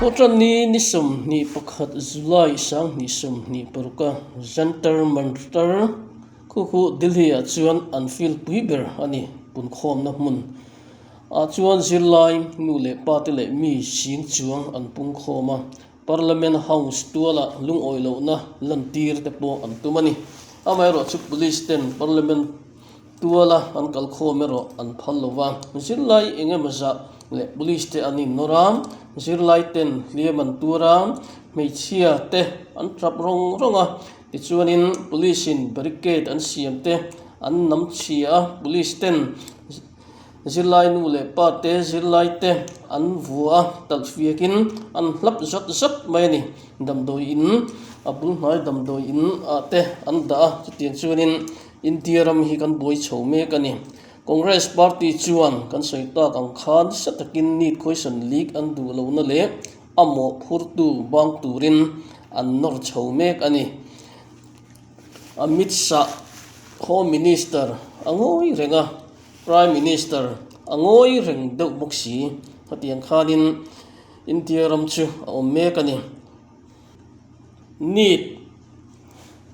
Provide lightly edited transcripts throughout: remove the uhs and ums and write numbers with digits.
Thawhtanni ni 21 July 2026 a Jantar Mantar khu khu Delhi ah chuan an field pui ber a ni punkhawmna hmun ah chuan zirlai nu leh pa te leh mi sing chuang an pungkhawm a Parliament House tuala lungawi lohna lantir te pawh an tum a ni. Amaherawhchu Police ten Parliament tuala an kalkhawm erawh an phal lo va, zirlai eng emaw zah leh Police te an innawr a, zirlai ten hliam an tuar a, hmeichhia te an tap rawng rawng a, tichuanin Police in barricade an siam te an nam chhia a, Police ten Zirlai nu leh pa te zirlai te an vua a, talh fiakin an hlap zat zat mai a ni. Damdawi in a bul hnai damdawi in ah te an dah a, chutiang chuanin India ram hi kan buai chho mek a ni. Congress party chuan kan sawi tak ang khan nasa takin NEET question leak an duh lohna leh a mawhphurtu bang turin an nawr chho mek a ni. Amit Shah, Home Minister a ngawi reng a, Prime Minister a ngawi reng deuh bawk si. Hetiang khanin India ram chu a awm mek a ni. NEET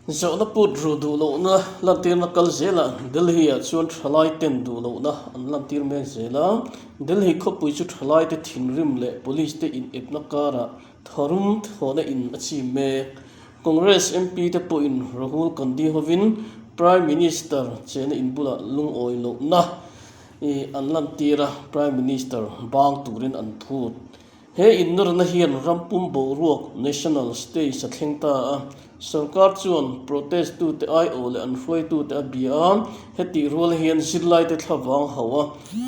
zawhna put ru duh lohna lantirna kal zelah Delhi ah chuan thalai ten duh lohna an lantir mek zel a. Delhi khawpui chu thalai te thinrim leh police te inepna karah tharum thawhna in a chim mek. Congress MP te pawhin Rahul Gandhi hovin Prime Minister chena in bulah lungawi lohna an lantir a, Prime Minister bang turin an phut. He innawrna hian ram pum boruak national stage a thleng ta a, sorkar chuan protest tute aiawh leh an hruaitute a bia a, hetih rual hian zirlaite thlavang hauh a,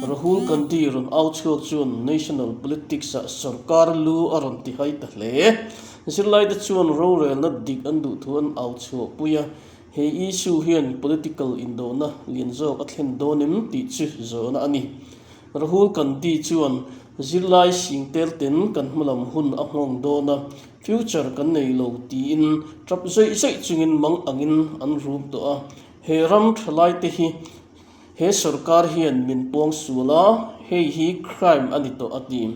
Rahul Gandhi rawn au chhuak chuan national politics ah sorkar lu a rawn tihai ta hle. Zirlaite chuan rorelna dik an duh thu an au chhuah pui a, he issue hian political indona lian zawk a thlen dawn em tih chu zawhna a ni. Rahul Gandhi chuan zirlai sing tel ten kan hmalam hun a nghawng dawn a, future kan nei lo tiin tap zawih zawih chungin mang angin an rum tawh a, he ram thalaite hi he sorkar hian min puang sual a, hei hi crime a ni tawh a ti.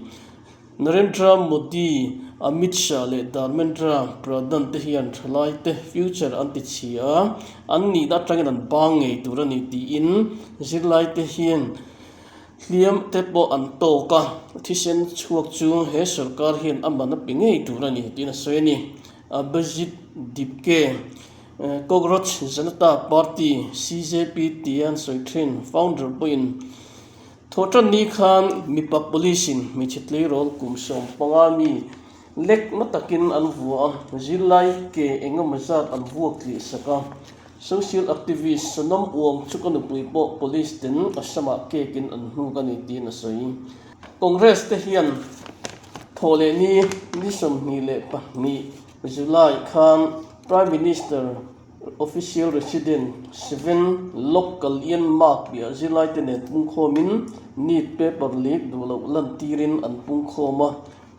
Narendra Modi, Amit Shah leh Dharmendra Pradhan te hian thalai te future an ti chhi a, an nihna atangin an bang ngei tur a ni tiin zirlai te hian hliam te pawh an tawk a, thisen chhuak chu he sorkar hian a man a pe ngei tur a ni tiin a sawi a ni. Abhijit Dipke, Cockroach Janata Party, CJP, tia an sawi thin, founder pawhin Thawhtan ni khan mipa police in hmeichhe tleirawl kum 15 mi lek na takin an vua a, zirlai ke engemaw zat an vuak tlih sak a. Social activist Sonam Uang chu ka nupui pawh police ten Assam-ah cake in an hnuk a ni tiin a sawi. Congress te hian thawhleh ni ni 22 July khan Prime Minister Official Resident Seven Lok Kalyan Mark piah zirlaite nen pungkhawmin NEET paper leak duh loh lantirin an pungkhawm a,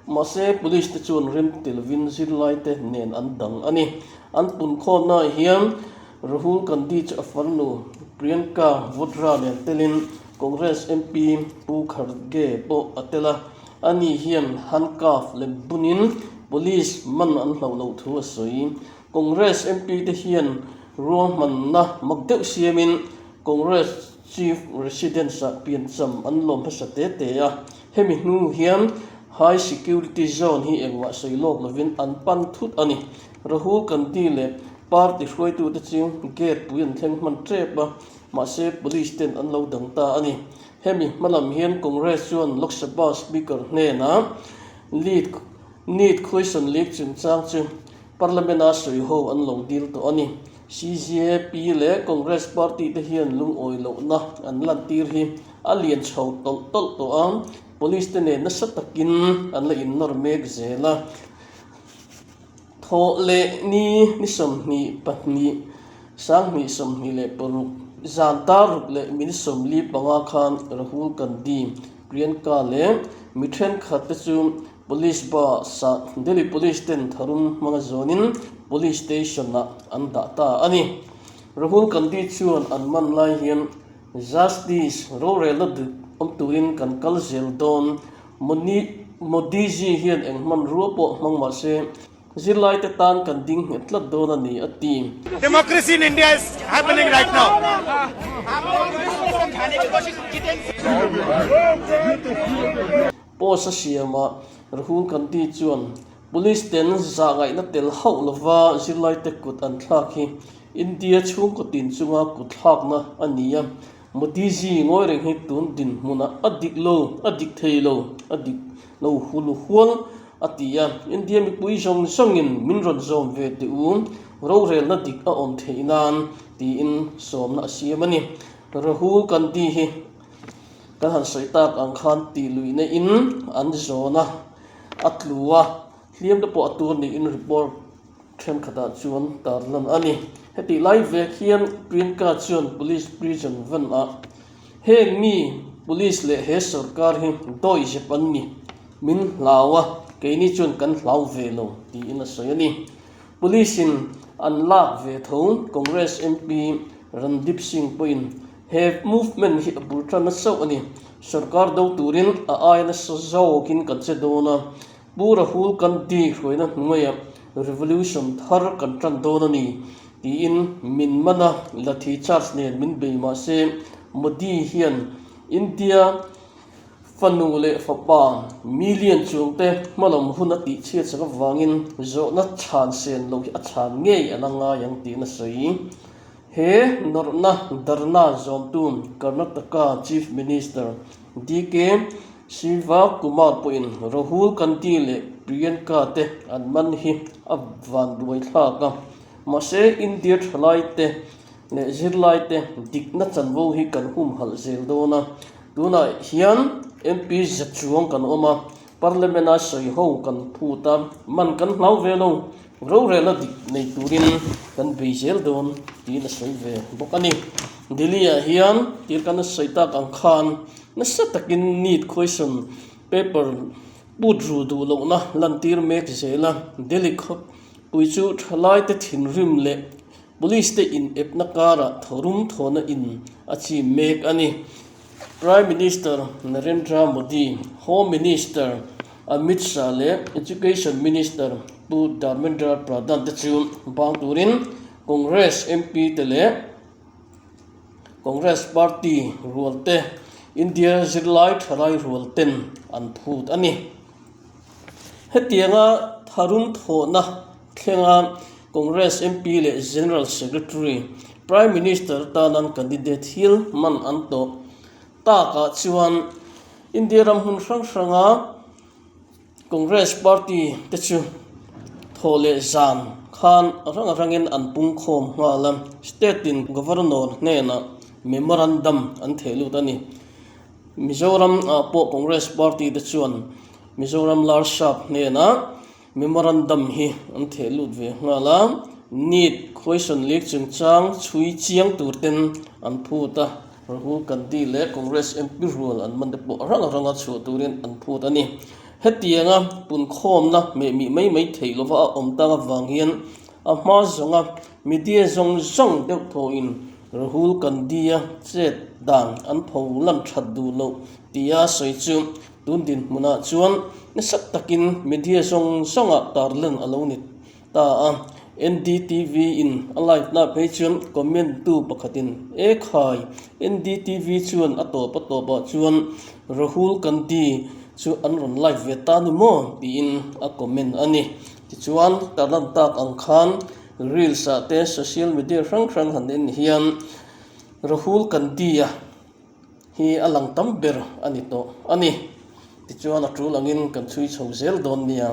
mahse police te chuan rem telvin zirlaite nen an dang a ni. An punkhawmnaah hian Rahul Gandhi chu a farnu Priyanka Vadra nen telin Congress MP Pu Kharge pawh a tel a, ani hian handcuff lem bunin police man an hlauh loh thu a sawi. Congress MP te hian ruahmanna mak deuh siamin Congress Chief Residence ah piancham an lawm hmasa te te a, hemi hnu hian High Security Zone hi engmah sawi lawk lovin an pan thut a ni. Rahul Gandhi leh party hruaitute chu gate pui an thleng hman tep a, mahse police ten an lo dang ta a ni. Hemi hmalam hian Congress chuan Lok Sabha Speaker hnenah lead NEET question leak chungchang chu Parliament-a sawi ho an lo dil tawh a ni. CJP leh Congress party te hian lungawi lohna an lantir hi a lian chho tawlh tawlh tawh a, police te nen nasa takin an la innawr mek zel a. Thawh leh ni ni 22, 2026, zan tar ruk leh min 45 khan Rahul Gandhi, Priyanka leh mi thenkhat te chu Police bus ah Delhi Police ten tharum hmanga zawnin Police Station ah an dah ta a ni. Rahul Gandhi chuan an man lai hian Justice rorelna dik awm turin kan kal zel dawn. Moni. Modiji hian eng hmanrua pawh hmang mah se, zirlaite tan kan ding nghet tlat dawn a ni, a ti. Democracy in India is happening right now. Post a siamah Rahul Gandhi chuan Police ten zah ngaihna tel hauh lova zirlaite kut an thlak hi India chhungkaw tin chunga kut thlakna a ni a, Modiji ngawi reng hi tun dinhmunah a dik lo, a dik thei lo, a dik lo hul hual a ti a, India mipui zawng zawngin min rawn zawm ve teh u, rorelna dik a awm theih nan tiin sawmna a siam a ni. Rahul Gandhi hi kan han sawi tak ang khan tih luihna in an zawn a, a tlu a, hliam te pawh a tur niin report thenkhatah chuan tarlan a ni. Hetih lai vek hian Priyanka chuan police prison van ah heng mi police leh he sorkar hi dawi zep an ni, min hlau a, keini chuan kan hlau ve lo tiin a sawi a ni. Police in an lak ve tho Congress MP Randeep Singh pawhin he movement hi a bul tan nasa a ni. Sorkar do turin a aia nasa zawkin kan che dawn a, Pu Rahul Gandhi hruaina hnuaiah revolution thar kan tan dawn a ni tiin min man a, lathi charge nen min bei mah se Modi hian India fanu leh fapa million chungte hmalam hun a tihchhiat sak avangin zawhna chhan sen loh hi a chhan ngei a la ngai ang tiin a sawi. He nawrhna dharna zawmtu Karnataka Chief Minister DK Shiva Kumar pawhin Rahul Gandhi leh Priyanka te an man hi a vanduai thlak a, mahse India thalaite leh zirlaite dikna chanvo hi kan humhalh zel dawn a, tunah hian MP za chuang kan awm a, Parliament-a sawiho kan phut a, man kan hlau ve lo, rorelna dik nei turin kan bei zel dawn tiin a sawi ve bawk a ni. Delhi-ah hian tir kan sawi tak ang khan nasa takin NEET question paper put ru duh lohna lantir mek zel a, Delhi khawpui chu thalaite thinrim leh Police te in epna karah tharum thawhna in a chim mek a ni. Prime Minister Narendra Modi, Home Minister Amit Shah leh Education Minister Pu Dharmendra Pradhan te chu bang turin Congress MP te leh Congress Party rual te India zirlai thalai rual ten an phut a ni. Hetianga tharum thawhna thlenga Congress MP leh General Secretary, Prime Minister atan an candidate hial man an tawh takah chuan India ram hmun hrang hranga Congress party te chu thawh leh zan khan rang rangin an pungkhawm nghal a, state in Governor hnenah memorandum an theh lut a ni. Mizoram ah pawh Congress party te chuan Mizoram Larsap hnenah Memorandum hi an theh lut ve nghal a, NEET question leak chungchang chhui chiang tur ten an phut a, Rahul Gandhi leh Congress MP rual an man te pawh rang ranga chhuah turin an phut a ni. Hetianga punkhawmna hmehmih mai mai theih lova a awm tak avang hian a hma zawnga media zawng zawng deuh thawhin Rahul Gandhi-a chet dan an pho lan that duh loh tia sawi chu Tun dinhmunah chuan nasa takin media zawng zawngah tarlan a lo ni ta a, NDTV in a live na phei chuan comment tu pakhatin, E khai, NDTV chuan a tawp a tawpah chuan Rahul Gandhi chu an rawn live ve ta ni maw? tiin a comment a ni. Tichuan, tarlan tak ang khan reels ah te social media hrang hrang han en hian Rahul Gandhi-a hi a lang tam ber a ni tawh a ni. Tichuan a tul angin kan chhui chho zel dawn nia.